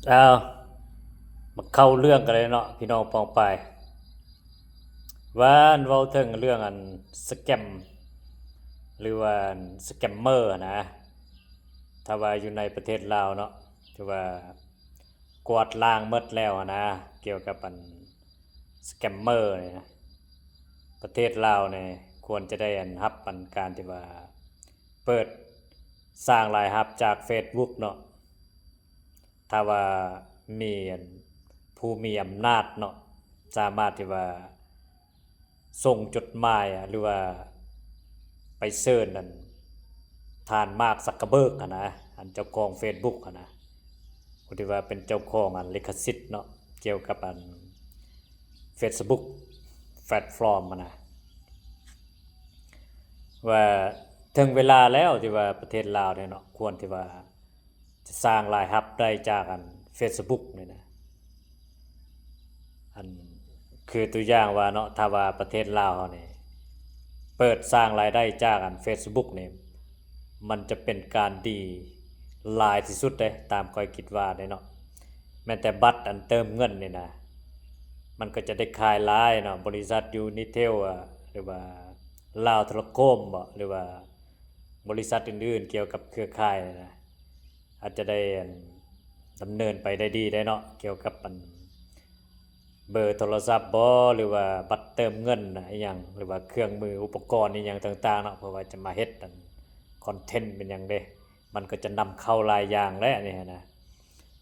ເອົາ ມາເຂົ້າເລື່ອງກັນເລີຍເນາະ ພີ່ນ້ອງປ້ອງປາຍ. ວ່າອັນເວົ້າເຖິງເລື່ອງອັນສະແກມ ຫຼືວ່າອັນສະແກມເມີຫັ້ນນະ, ຖ້າວ່າຢູ່ໃນປະເທດລາວເນາະ ຖືວ່າກວາດລ້າງໝົດແລ້ວຫັ້ນນະ ກ່ຽວກັບອັນສະແກມເມີນີ້ນະ. ປະເທດລາວນີ້ຄວນຈະໄດ້ອັນຮັບອັນການທີ່ວ່າເປີດສ້າງລາຍຮັບຈາກເຟສບຸກເນາະ. ຖ້າວ່າມີອັນ ຜູ້ມີອຳນາດເນາະ ສາມາດທີ່ວ່າສົ່ງຈົດໝາຍ ຫຼືວ່າໄປເຊີນອັນທ່ານ ມາກ ຊັກເກີເບີກ ຫັ້ນນະ ອັນເຈົ້າຂອງເຟສບຸກຫັ້ນນະ ຜູ້ທີ່ວ່າເປັນເຈົ້າຂອງອັນລິຂະສິດເນາະ ກ່ຽວກັບອັນເຟສບຸກແພລດຟອມຫັ້ນນະ ວ່າເຖິງເວລາແລ້ວທີ່ວ່າປະເທດລາວນີ້ເນາະ ຄວນທີ່ວ່າ ຈະສ້າງລາຍຮັບໄດ້ຈາກອັນເຟສບຸກນີ້ນະ. ອັນ ຄືຕົວຢ່າງວ່າເນາະ ຖ້າວ່າປະເທດລາວເຮົານີ້ເປີດສ້າງລາຍໄດ້ຈາກອັນເຟສບຸກນີ້ ມັນຈະເປັນການດີຫຼາຍທີ່ສຸດເດ້ ຕາມຂ້ອຍຄິດວ່າເດ້ເນາະ. ແມ່ນແຕ່ບັດອັນເຕີມເງິນນີ້ນະ ມັນກໍຈະໄດ້ຂາຍຫຼາຍເນາະ ບໍລິສັດຢູນິເທວ ຫຼືວ່າລາວໂທລະໂຄມບໍ ຫຼືວ່າ ບໍລິສັດອື່ນໆກ່ຽວກັບເຄືອຂ່າຍນະ ອາດຈະໄດ້ອັນດຳເນີນໄປໄດ້ດີໄດ້ເນາະ ກ່ຽວກັບອັນເບີໂທລະສັບບໍ ຫຼືວ່າບັດເຕີມເງິນນະ ອີ່ຫຍັງ ຫຼືວ່າເຄື່ອງມືອຸປະກອນອີ່ຫຍັງຕ່າງໆເນາະ ເພື່ອວ່າຈະມາເຮັດອັນຄອນເທັນເປັນຫຍັງເດ້ ມັນກໍຈະນຳເຂົ້າຫຼາຍຢ່າງແຫຼະ ອັນນີ້ນະ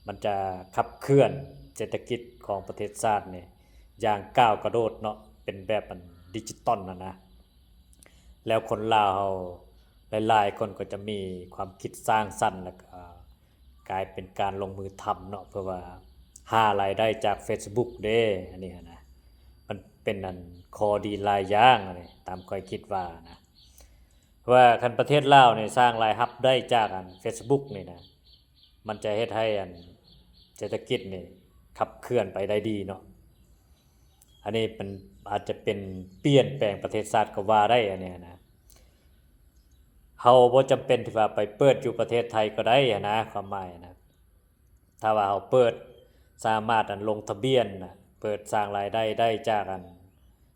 ມັນຈະຂັບເຄື່ອນເສດຖະກິດຂອງປະເທດຊາດນີ້ຢ່າງກ້າວກະໂດດເນາະ ເປັນແບບອັນດິຈິຕອນຫັ້ນນະ. ແລ້ວຄົນລາວເຮົາຫຼາຍໆຄົນກໍຈະມີຄວາມຄິດສ້າງສັນ ແລ້ວກໍກາຍເປັນການລົງມືທຳເນາະ ເພື່ອວ່າຫາລາຍໄດ້ຈາກເຟສບຸກເດ້ ອັນນີ້ຫັ້ນນະ ມັນເປັນອັນຂໍ້ດີຫຼາຍຢ່າງ ອັນນີ້ຕາມຂ້ອຍຄິດວ່ານະ ວ່າຄັນປະເທດລາວນີ້ສ້າງລາຍຮັບໄດ້ຈາກອັນເຟສບຸກນີ້ນະ ມັນຈະເຮັດໃຫ້ອັນເສດຖະກິດນີ້ຂັບເຄື່ອນໄປໄດ້ດີເນາະ. ອັນນີ້ເປັນ ອາດຈະເປັນປ່ຽນແປງປະເທດຊາດກໍວ່າໄດ້ ອັນນີ້ນະ ເຮົາບໍ່ຈຳເປັນທີ່ວ່າໄປເປີດຢູ່ປະເທດໄທກໍໄດ້ຫັ້ນນະ ຄວາມໝາຍນະ ຖ້າວ່າເຮົາເປີດ ສາມາດອັນລົງທະບຽນນະ ເປີດສ້າງລາຍໄດ້ໄດ້ຈາກອັນ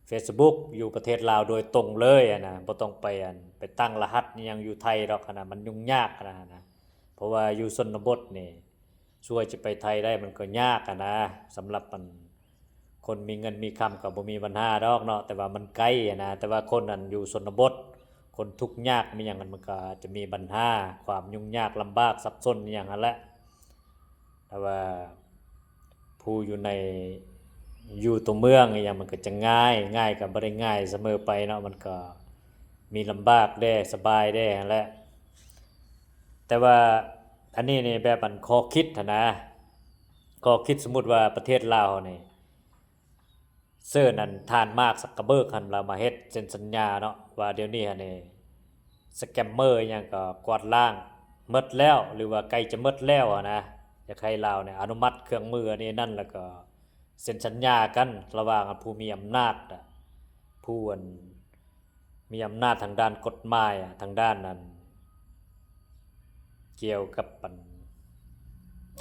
ເຟສບຸກຢູ່ປະເທດລາວໂດຍຕົງເລີຍຫັ້ນນະ ບໍ່ຕ້ອງໄປອັນໄປຕັ້ງລະຫັດອີ່ຫຍັງຢູ່ໄທດອກຫັ້ນນະ ມັນຫຍຸ້ງຍາກຫັ້ນນະ ເພາະວ່າຢູ່ຊົນນະບົດນີ້ ສ່ວນຈະໄປໄທໄດ້ມັນກໍຍາກຫັ້ນນະ ສຳລັບອັນ ຄົນມີເງິນມີຄຳກໍບໍ່ມີບັນຫາດອກເນາະ ແຕ່ວ່າມັນໄກຫັ້ນນະ ແຕ່ວ່າຄົນອັນຢູ່ຊົນນະບົດ ຄົນທຸກຍາກມີຫຍັງ ມັນກໍອາດຈະມີບັນຫາ ຄວາມຫຍຸ້ງຍາກລຳບາກສັບສົນອີ່ຫຍັງຫັ້ນແຫຼະ. ແຕ່ວ່າຜູ້ຢູ່ໃນ ຢູ່ຕົວເມືອງອີ່ຫຍັງ ມັນກໍຈະງ່າຍ ງ່າຍກໍບໍ່ໄດ້ງ່າຍສະເໝີໄປເນາະ ມັນກໍມີລຳບາກແດ່ ສະບາຍແດ່ຫັ້ນແຫຼະ. ແຕ່ວ່າອັນນີ້ນີ້ແບບອັນຂໍ້ຄິດຫັ້ນນະ ຂໍ້ຄິດ ສົມມຸດວ່າປະເທດລາວເຮົານີ້ ເຊີນອັນທ່ານ ມາກ ຊັກເກີເບີກ ຫັ້ນລາວມາເຮັດເຊັນສັນຍາເນາະ ວ່າດຽວນີ້ຫັ້ນນີ້ ສະແກມເມີອີ່ຫຍັງກໍກວາດລ້າງໝົດແລ້ວ ຫຼືວ່າໃກ້ຈະໝົດແລ້ວຫັ້ນນະ ຢາກໃຫ້ລາວນີ້ອະນຸມັດເຄື່ອງມືອັນນີ້ນັ້ນ ແລ້ວກໍເຊັນສັນຍາກັນລະຫວ່າງອັນຜູ້ມີອຳນາດ ຜູ້ອັນ ມີອຳນາດທາງດ້ານກົດໝາຍ ທາງດ້ານອັນ ກ່ຽວກັບອັນ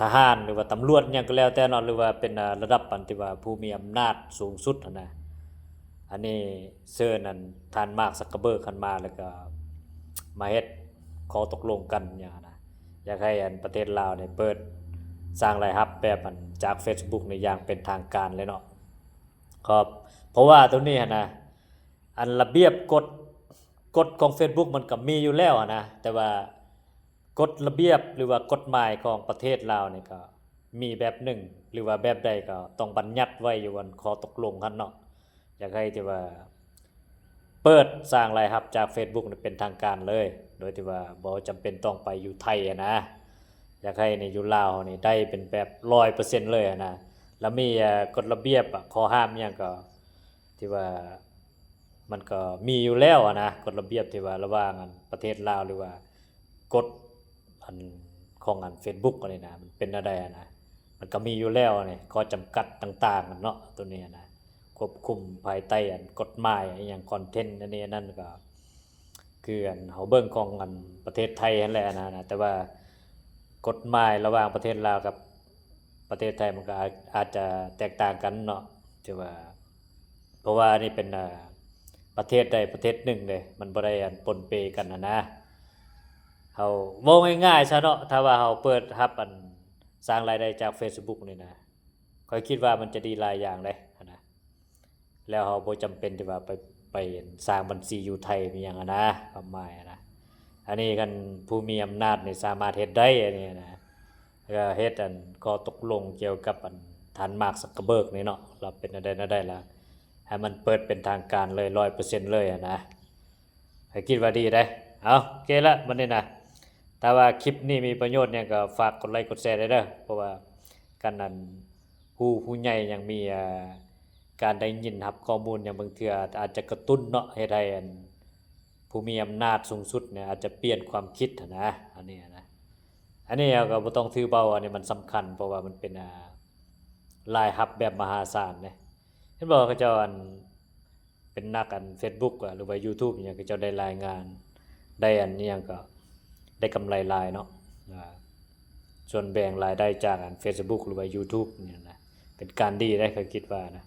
ທະຫານ ຫຼືວ່າຕຳຫຼວດຫຍັງກໍແລ້ວແຕ່ເນາະ ຫຼືວ່າເປັນ ອາ ລະດັບອັນທີ່ວ່າຜູ້ມີອຳນາດສູງສຸດຫັ້ນນະ ອັນນີ້ເຊີນອັນທ່ານ ມາກ ຊັກເກີເບີກ ຫັ້ນມາ ແລ້ວກໍມາເຮັດຂໍ້ຕົກລົງກັນຫຍັງຫັ້ນນະ ຢາກໃຫ້ອັນປະເທດລາວນີ້ເປີດສ້າງລາຍຮັບແບບອັນຈາກເຟສບຸກນີ້ຢ່າງເປັນທາງການເລີຍເນາະ ກໍເພາະວ່າໂຕນີ້ຫັ້ນນະ ອັນລະບຽບກົດ ກົດຂອງເຟສບຸກມັນກໍມີຢູ່ແລ້ວຫັ້ນນະ ແຕ່ວ່າກົດລະບຽບ ຫຼືວ່າກົດໝາຍຂອງປະເທດລາວນີ້ກໍມີແບບໜຶ່ງ ຫຼືວ່າແບບໃດກໍຕ້ອງບັນຍັດໄວ້ຢູ່ອັນຂໍ້ຕົກລົງຫັ້ນເນາະ ຢາກໃຫ້ທີ່ວ່າເປີດສ້າງລາຍຮັບຈາກເຟສບຸກນີ້ເປັນທາງການເລີຍ ໂດຍທີ່ວ່າບໍ່ຈຳເປັນຕ້ອງໄປຢູ່ໄທຫັ້ນນະ ຢາກໃຫ້ໃນຢູ່ລາວເຮົານີ້ໄດ້ເປັນແບບຮ້ອຍເປີເຊັນເລີຍຫັ້ນນະ ລະມີ ອາ ກົດລະບຽບ ອາ ຂໍ້ຫ້າມຫຍັງກໍ ທີ່ວ່າມັນກໍມີຢູ່ແລ້ວຫັ້ນນະ ກົດລະບຽບທີ່ວ່າລະຫວ່າງອັນປະເທດລາວ ຫຼືວ່າກົດອັນຂອງອັນເຟສບຸກອັນນີ້ນະ ມັນເປັນແນວໃດຫັ້ນນະ ມັນກໍມີຢູ່ແລ້ວນີ້ ຂໍ້ຈຳກັດຕ່າງໆເນາະ ໂຕນີ້ຫັ້ນນະ ຄວບຄຸມພາຍໃຕ້ອັນກົດໝາຍອີ່ຫຍັງ ຄອນເທັນອັນນີ້ອັນນັ້ນ ກໍຄືອັນເຮົາເບິ່ງຂອງອັນປະເທດໄທຫັ້ນແຫຼະຫັ້ນນະ ແຕ່ວ່າກົດໝາຍລະຫວ່າງປະເທດລາວກັບ ປະເທດໄທມັນກໍອາດ ອາດຈະແຕກຕ່າງກັນເນາະ ຖືວ່າ ເພາະວ່າອັນນີ້ເປັນ ເອີ ປະເທດໃດປະເທດໜຶ່ງເດ້ ມັນບໍ່ໄດ້ອັນປົນເປກັນຫັ້ນນະ. ເຮົາເວົ້າງ່າຍໆຊະເນາະ ຖ້າວ່າເຮົາເປີດຮັບອັນ ສ້າງລາຍໄດ້ຈາກເຟສບຸກນີ້ນະ ຂ້ອຍຄິດວ່າມັນຈະດີຫຼາຍຢ່າງເດ້ຫັ້ນນະ. ແລ້ວເຮົາບໍ່ຈຳເປັນທີ່ວ່າໄປ ໄປສ້າງບັນຊີຢູ່ໄທມີຫຍັງຫັ້ນນະ ຄວາມໝາຍຫັ້ນນະ. ອັນນີ້ຄັນຜູ້ມີອຳນາດນີ້ສາມາດເຮັດໄດ້ ອັນນີ້ນະ ແລ້ວເຮັດອັນຂໍ້ຕົກລົງກ່ຽວກັບອັນທ່ານ Mark Zuckerberg ນີ້ເນາະ ລາວເປັນແນວໃດແນວໃດລະ ໃຫ້ມັນເປີດເປັນທາງການເລີຍ ຮ້ອຍເປີເຊັນເລີຍຫັ້ນນະ. ຂ້ອຍຄິດວ່າດີເດ້. ເອົາ ໂອເຄລະ ບັດນີ້ນະ ຖ້າວ່າຄລິບນີ້ມີປະໂຫຍດຫຍັງກໍຝາກກົດໄລກົດແຊແດ່ເດີ ເພາະວ່າການອັນ ຮູ້ຜູ້ໃຫຍ່ຫຍັງມີ ເອີ ການໄດ້ຍິນຮັບຂໍ້ມູນຫຍັງ ບາງເທື່ອອາດຈະກະຕຸ້ນເນາະ ເຮັດໃຫ້ອັນ ຜູ້ມີອຳນາດສູງສຸດນີ້ອາດຈະປ່ຽນຄວາມຄິດຫັ້ນນະ ອັນນີ້ນະ. ອັນນີ້ເຮົາກໍບໍ່ຕ້ອງຖືເບົາ ອັນນີ້ມັນສຳຄັນ ເພາະວ່າມັນເປັນ ອາ ລາຍຮັບແບບມະຫາສານເດ້. ເຫັນບໍ່ ເຂົາເຈົ້າອັນ ເປັນນັກອັນເຟສບຸກ ຫຼືວ່າຢູທູບຫຍັງ ເຂົາເຈົ້າໄດ້ລາຍງານ ໄດ້ອັນຫຍັງກໍໄດ້ກຳໄລຫຼາຍເນາະ ອາ ສ່ວນແບ່ງລາຍໄດ້ຈາກອັນເຟສບຸກ ຫຼືວ່າຢູທູບນີ້ນະ ເປັນການດີເດ້ ຂ້ອຍຄິດວ່ານະ.